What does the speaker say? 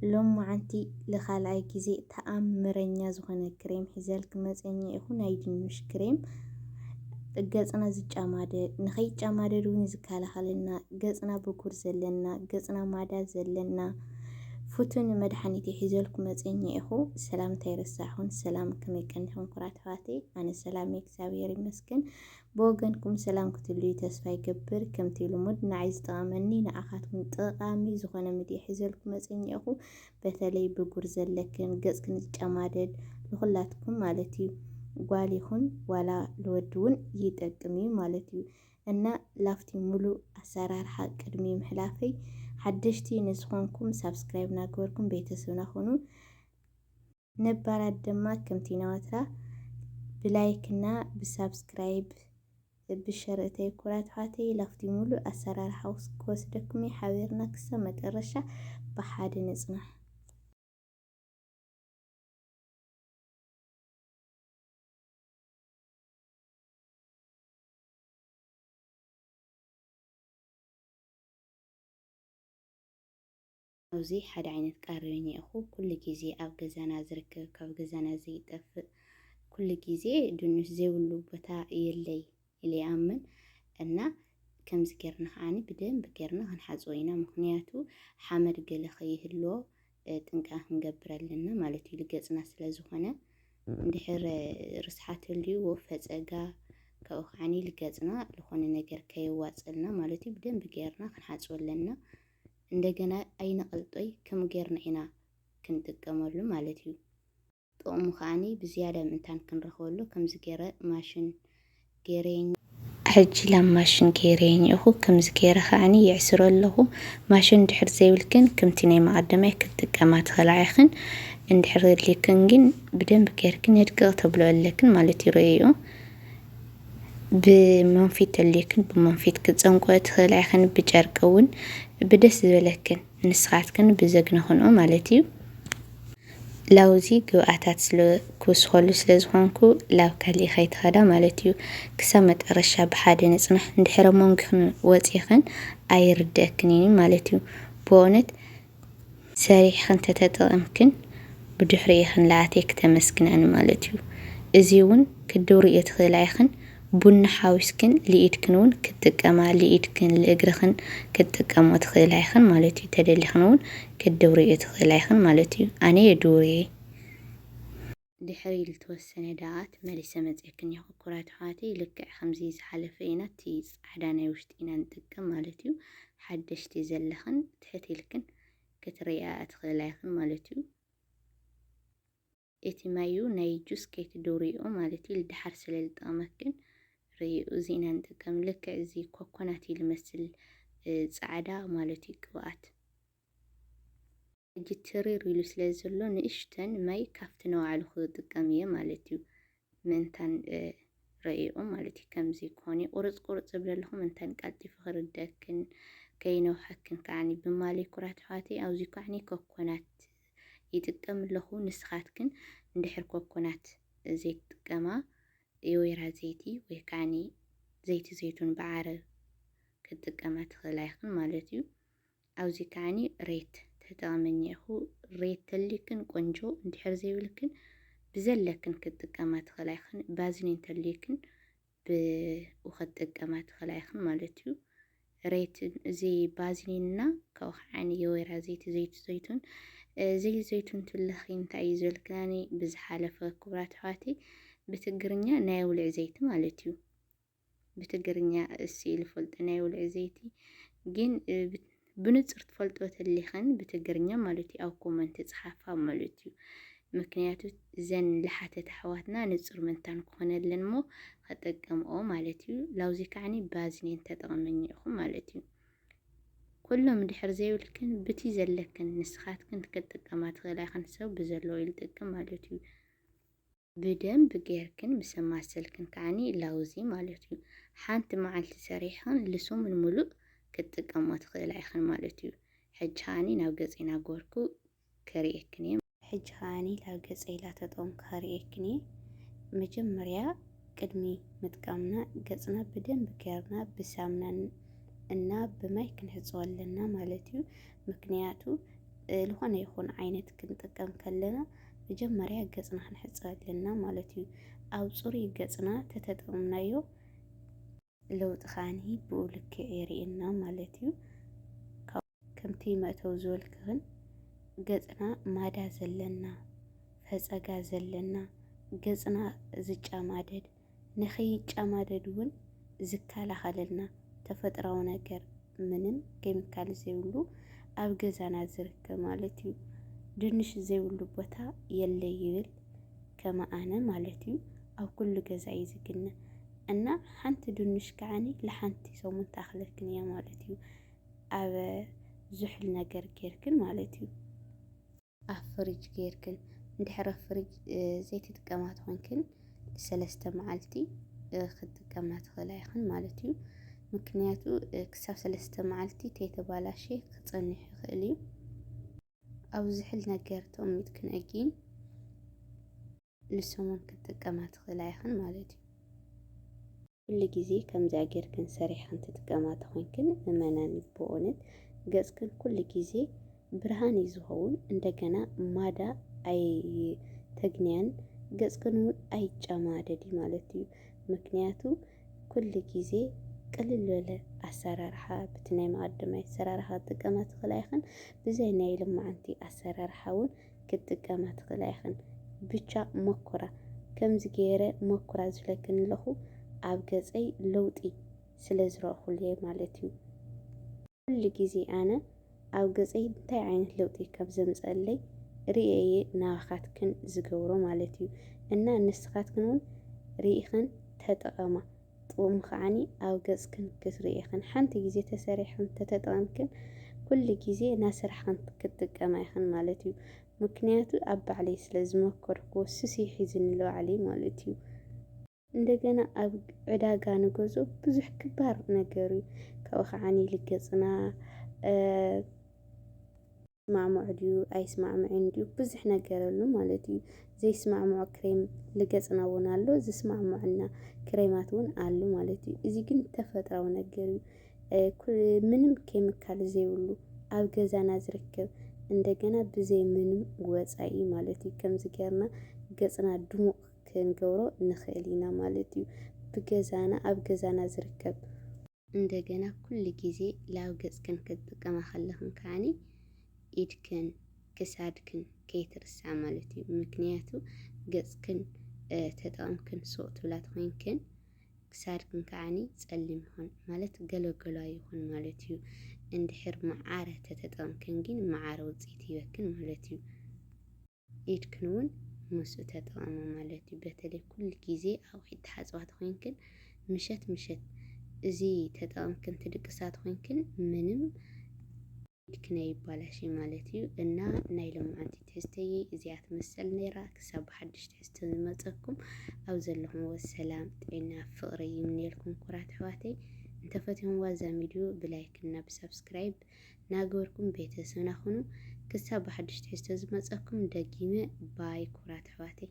ሎማዓንቲ ልኻልኣይ ግዜ ተኣምረኛ ዝኾነ ክሬም ሒዘልኪ መጸኛ ኢኹ፣ ናይ ድንሽ ክሬም። ገጽና ዝጨማደድ፣ ንኸይጨማደድ እውን ዝከላኸለልና፣ ገጽና ብጉር ዘለና፣ ገጽና ማዳ ዘለና ፍቱን መድሓኒት ሒዘልኩ መጸኛ ኢኹ። ሰላምታ ኣይረሳዕኹን። ሰላም፣ ከመይ ቀኒኹም ክቡራት ኣሕዋተይ? ኣነ ሰላም እየ፣ እግዚኣብሔር ይመስገን። ብወገንኩም ሰላም ክትህልዩ ተስፋ ይገብር። ከምቲ ልሙድ ንዓይ ዝጠቐመኒ ንዓኻትኩም ጠቓሚ ዝኾነ ሚድያ ሒዘልኩ መጸኛ ኢኹ። በተለይ ብጉር ዘለክን ገጽክን ዝጨማደድ ንኹላትኩም ማለት እዩ። ጓል ይኹን ዋላ ልወዲ እውን ይጠቅም እዩ ማለት እዩ። እና ላፍቲ ሙሉእ ኣሰራርሓ ቅድሚ ምሕላፈይ ሓደሽቲ ንዝኾንኩም ሳብስክራይብ እናገበርኩም ቤተሰብና ኹኑ። ነባራት ድማ ከምቲ ናይ ወትራ ብላይክ እና ብሳብስክራይብ ብሸር እተይ ኩራት ኣሕዋተይ። ላፍቲ ሙሉእ ኣሰራርሓ ክወስደኩም እየ። ሓቢርና ክሳብ መጨረሻ ብሓደ ንጽናሕ። ኣብዚ ሓደ ዓይነት ቃርዮ እኒኤኹ። ኩሉ ግዜ ኣብ ገዛና ዝርከብ፣ ካብ ገዛና ዘይጠፍእ፣ ኩሉ ግዜ ድንሽ ዘይብሉ ቦታ የለይ ኢለ ይኣምን። እና ከምዚ ጌርና ከዓኒ ብደንብ ጌርና ክንሓጽቦ ኢና። ምኽንያቱ ሓመድ ገለ ከይህልዎ፣ እ፣ ጥንቃ ክንገብር ኣለና ማለት እዩ፣ ልገጽና ስለ ዝኾነ። እንድሕር ርስሓት ተልዩ፣ ፈጸጋ፣ ካብኡ ከዓኒ ልገጽና ልኾነ ነገር ከየዋጽልና ማለት እዩ፣ ብደንብ ጌርና ክንሓጽቦ ኣለና። እንደገና ኣይነቐልጦይ፣ ከም ጌርና ኢና ክንጥቀመሉ ማለት እዩ። ጥቕሙ ከዓኒ ብዝያዳ ምእንታን ክንረኽበሉ ከምዚ ገይረ ማሽን ገይረየኒ። ሕጂ ላብ ማሽን ገይረየኒ እኹ። ከምዚ ገይረ ከዓኒ ይዕስሮ ኣለኹ። ማሽን ድሕር ዘይብልክን ከምቲ ናይ መቐደማይ ክትጥቀማ ትኽእላ ኢኽን። እንድሕር ዘድልየክን ግን ብደንብ ገይርክን ነድቅቕ ተብሎ ኣለክን ማለት እዩ። ረእዩ ብመንፊት ተልየክን ብመንፊት ክትጸንቆ ትኽእላ ኢኽን። ብጨርቂ እውን ብደስ ዝበለክን ንስኻትክን ብዘግነኽንኦ ማለት እዩ። ላውዚ ግብኣታት ስለ ክውስኸሉ ስለ ዝኾንኩ ላብ ካሊእ ከይትኸዳ ማለት እዩ። ክሳብ መጠረሻ ብሓደ ንጽናሕ። እንድሕረ መንጉኽን ወጺኽን ኣይርደእክን እዩ ማለት እዩ። ብእውነት ሰሪሕኽን ተተጠቐምክን ብድሕሪ ኢኽን ለኣተይ ክተመስግናኒ ማለት እዩ። እዚ እውን ክድውርዮ ትኽእላ ኢኽን። ቡና ሓዊስክን ልኢድክን እውን ክትጥቀማ፣ ልኢድክን ልእግርኽን ክትጥቀሞ ትኽእላ ኢኽን ማለት እዩ። ተደሊኽን እውን ክትድውርዮ ትኽእላ ኢኽን ማለት እዩ። ኣነ የድውርየ። ድሕሪ ዝተወሰነ ደቓት መሊሰ መፅኤክን እየ። ክቡራት ኣሕዋተይ፣ ልክዕ ከምዚ ዝሓለፈ ኢና እቲ ፃዕዳ ናይ ውሽጢ ኢና ንጥቀም ማለት እዩ። ሓደሽቲ ዘለኽን ትሕት ኢልክን ክትርእያ ትኽእላ ኢኽን ማለት እዩ። እቲ ማዩ ናይ ጁስ ከይትደውርዮ ማለት እዩ፣ ልድሓር ስለ ልጠቕመክን ርእዩ። እዚ ኢና ንጥቀም። ልክዕ እዚ ኮኮናት እዩ ልመስል፣ እ፣ ጻዕዳ ማለት እዩ ቅብኣት። ሕጂ ትሪር ኢሉ ስለ ዘሎ ንእሽተን ማይ ካብቲ ነባዕሉ ክጥቀም እየ ማለት እዩ። ምእንታን፣ እ፣ ረእዮ ማለት እዩ። ከምዚ ክኾን እዩ። ቁርጽ ቁርጽ ዝብል ኣለኹ ምእንታን ቀልጢፉ ክርደክን ከይነውሐክን ከዓኒ ብማሊ ኩራት ኣሕዋተይ። ኣብዚ ከዓኒ ኮኮናት ይጥቀም ኣለኹ። ንስኻትክን እንድሕር ኮኮናት ዘይትጥቀማ የወይራ ዘይቲ ወይ ከዓኒ ዘይቲ ዘይቱን ብዓረብ ክትጥቀማ ትኽእላ ኢኽን ማለት እዩ። ኣብዚ ከዓኒ ሬት ተጠቐመኒ ኢኹ። ሬት ተልክን ቆንጆ፣ እንድሕር ዘይብልክን ብዘለክን ክትጥቀማ ትኽእላ ኢኽን። ባዝሊን ተልክን ብኡ ክትጥቀማ ትኽእላ ኢኽን ማለት እዩ። ሬት እዚ ባዝሊንና ካብኡ ከዓኒ የወይራ ዘይቲ፣ ዘይቲ ዘይቱን፣ እ፣ ዘይቲ ዘይቱን ትልኺ እንታይ እዩ ዝበልክናኒ ብዝሓለፈ ክቡራት ኣሕዋተይ፣ ብትግርኛ ናይ ኣውልዕ ዘይቲ ማለት እዩ። ብትግርኛ እሲ ኢሉ ፈልጦ ናይ ኣውልዕ ዘይቲ ግን፣ እ፣ ብ-፣ ብንጹር ትፈልጦ ተሊኽን ብትግርኛ ማለት እዩ፣ ኣብ ኮመንት ጽሓፋ ማለት እዩ። ምክንያቱ እዘን ለሓተት ኣሕዋትና ንጹር ምንታን ክኾነለን እሞ ክጥቀምኦ ማለት እዩ። ላውዚ ከዓኒ ባዝሊን ተጠቐመኒ ኢኹ ማለት እዩ። ኩሎም ድሕር ዘይብልክን ብቲ ዘለክን ንስኻትክን ክትጥቀማ ትኽእላ ኢኽን፣ ሰብ ብዘለዎ ይልጥቀም ማለት እዩ። ብደንብ ጌርክን ምስ ኣማሰልክን ከዓኒ ላውዚ ማለት እዩ። ሓንቲ መዓልቲ ሰሪሕኽን ልሱምን ሙሉእ ክትጥቀሞ ትኽእላ ኢኽን ማለት እዩ። ሕጂ ከዓኒ ናብ ገጸይ እናገበርኩ ከርእየክን እየ። ሕጂ ከዓኒ ናብ ገጸይ ላተጠቐምኩ ከርእየክን እየ። መጀመርያ ቅድሚ ምጥቃምና ገጽና ብደንብ ጌርና ብሳምናን እና ብማይ ክንሕጽቦ ኣለና ማለት እዩ። ምክንያቱ ዝኾነ ይኹን ዓይነት ክንጥቀም ከለና መጀመርያ ገጽና ክንሕጽብ ኣለና ማለት እዩ። ኣብ ጽሩይ ገጽና ተተጠቕምናዮ ለውጢ ከዓኒ ብኡ ልክዕ የርእየና ማለት እዩ። ከምቲ መእተው ዝበልክኽን ገጽና ማዳ ዘለና፣ ፈጸጋ ዘለና፣ ገጽና ዝጫማደድ፣ ንኸይጫማደድ እውን ዝከላኸለልና ተፈጥራዊ ነገር፣ ምንም ኬሚካል ዘይብሉ ኣብ ገዛና ዝርከብ ማለት እዩ። ድንሽ ዘይብሉ ቦታ የለ ይብል ከመ ኣነ ማለት እዩ። ኣብ ኩሉ ገዛ እዩ ዝግነ እና ሓንቲ ድንሽ ከዓኒ ለሓንቲ ሰሙን ትኣኽለክን እያ ማለት እዩ። ኣብ ዝሑል ነገር ጌርክን ማለት እዩ። ኣብ ፍሪጅ ጌርክን፣ እንድሕር ኣብ ፍሪጅ ዘይትጥቀማ ተኾንክን ሰለስተ መዓልቲ ክትጥቀማ ትኽእላ ኢኽን ማለት እዩ። ምክንያቱ ክሳብ ሰለስተ መዓልቲ ተይተባላሸ ክጸንሕ ይኽእል እዩ። ኣብ ዝሕል ነገር ተቐሚጥክን ኣጊን ንሰሙን ክትጥቀማ ትኽእላ ኢኽን ማለት እዩ። ኩሉ ግዜ ከምዚኣ ጌርክን ሰሪሕክን ትጥቀማ ተኾንክን እመናኒ ብእውነት ገጽክን ኩሉ ግዜ ብርሃን እዩ ዝኸውን። እንደገና ማዳ ኣይተግንያን፣ ገጽክን እውን ኣይጨማደድ ማለት እዩ። ምክንያቱ ኩሉ ግዜ ቅልል ዝበለ ኣሰራርሓ ብቲ ናይ መቐደማይ ኣሰራርሓ ክትጥቀማ ትኽእላ ኢኽን። ብዘይ ናይ ልማዓንቲ ኣሰራርሓ እውን ክትጥቀማ ትኽእላ ኢኽን። ብቻ ሞክራ። ከምዚ ገይረ ሞክራ ዝብለክን ኣለኹ ኣብ ገጸይ ለውጢ ስለ ዝረእኹሉ እየ ማለት እዩ። ኩሉ ግዜ ኣነ ኣብ ገጸይ እንታይ ዓይነት ለውጢ ካብ ዘምጸለይ ርእየ እየ ናባኻትክን ዝገብሮ ማለት እዩ። እና ንስኻትክን እውን ርኢኽን ተጠቐማ። ጥቕሙ ከዓኒ ኣብ ገጽክን ክትርኢ ኢኽን። ሓንቲ ግዜ ተሰሪሕክን ተተጠቐምክን ኩሉ ግዜ እናሰራሕክን ክትጥቀማ ኢኽን ማለት እዩ። ምክንያቱ ኣብ ባዕለይ ስለ ዝመከርኩዎ ሱስ እዩ ሒዙኒ ንባዕለይ ማለት እዩ። እንደገና ኣብ ዕዳጋ ንገዝኦ ብዙሕ ክባር ነገር እዩ። ካብኡ ከዓኒ ልገጽና ይስማዕምዖ ድዩ ኣይስማዕምዕን ድዩ ብዙሕ ነገር ኣሎ ማለት እዩ። ዘይስማዕምዖ ክሬም ልገጽና እውን ኣሎ፣ ዝስማዕምዐና ክሬማት እውን ኣሎ ማለት እዩ። እዚ ግን ተፈጥራዊ ነገር እዩ። ምንም ኬሚካል ዘይብሉ ኣብ ገዛና ዝርከብ እንደገና ብዘይ ምንም ወፃኢ ማለት እዩ። ከምዚ ገርና ገፅና ድሙቕ ክንገብሮ ንኽእል ኢና ማለት እዩ። ብገዛና ኣብ ገዛና ዝርከብ እንደገና ኩሉ ግዜ ላብ ገጽክን ክትጥቀማ ከለኽን ከዓኒ ኢድክን ክሳድክን ከይትርስዓ ማለት እዩ። ምክንያቱ ገጽክን ተጠቐምክን ሱቕ ትብላ ተኾይንክን ክሳድክን ከዓኒ ጸሊም ይኹን ማለት ገለገሏ ይኹን ማለት እዩ። እንድሕር መዓረ ተተጠቐምክን ግን መዓረ ውጽኢት ይበክን ማለት እዩ። ኢድክን እውን ምስኡ ተጠቐሙ ማለት እዩ። በተለይ ኩሉ ግዜ ኣቑሒት ትሓፅባ ተኾይንክን ምሸት ምሸት እዚ ተጠቐምክን ትድቅሳ ተኾይንክን ምንም ኢድክን ኣይባላሽ ማለት እዩ። እና ናይ ሎማዓንቲ ትሕዝተይ እዚኣ ትመስል ነይራ። ክሳብ ብሓድሽ ትሕዝቶ ዝመፀኩም ኣብ ዘለኹምዎ ሰላም፣ ጥዕና፣ ፍቕሪ ይምንየልኩም ኩራት ኣሕዋተይ። እንተፈቲኹምዋ እዛ ሚድዮ ብላይክ እና ብሳብስክራይብ ናገበርኩም ቤተሰብና ኩኑ። ክሳብ ብሓድሽ ትሕዝቶ ዝመፀኩም ደጊመ ባይ ኩራት ኣሕዋተይ።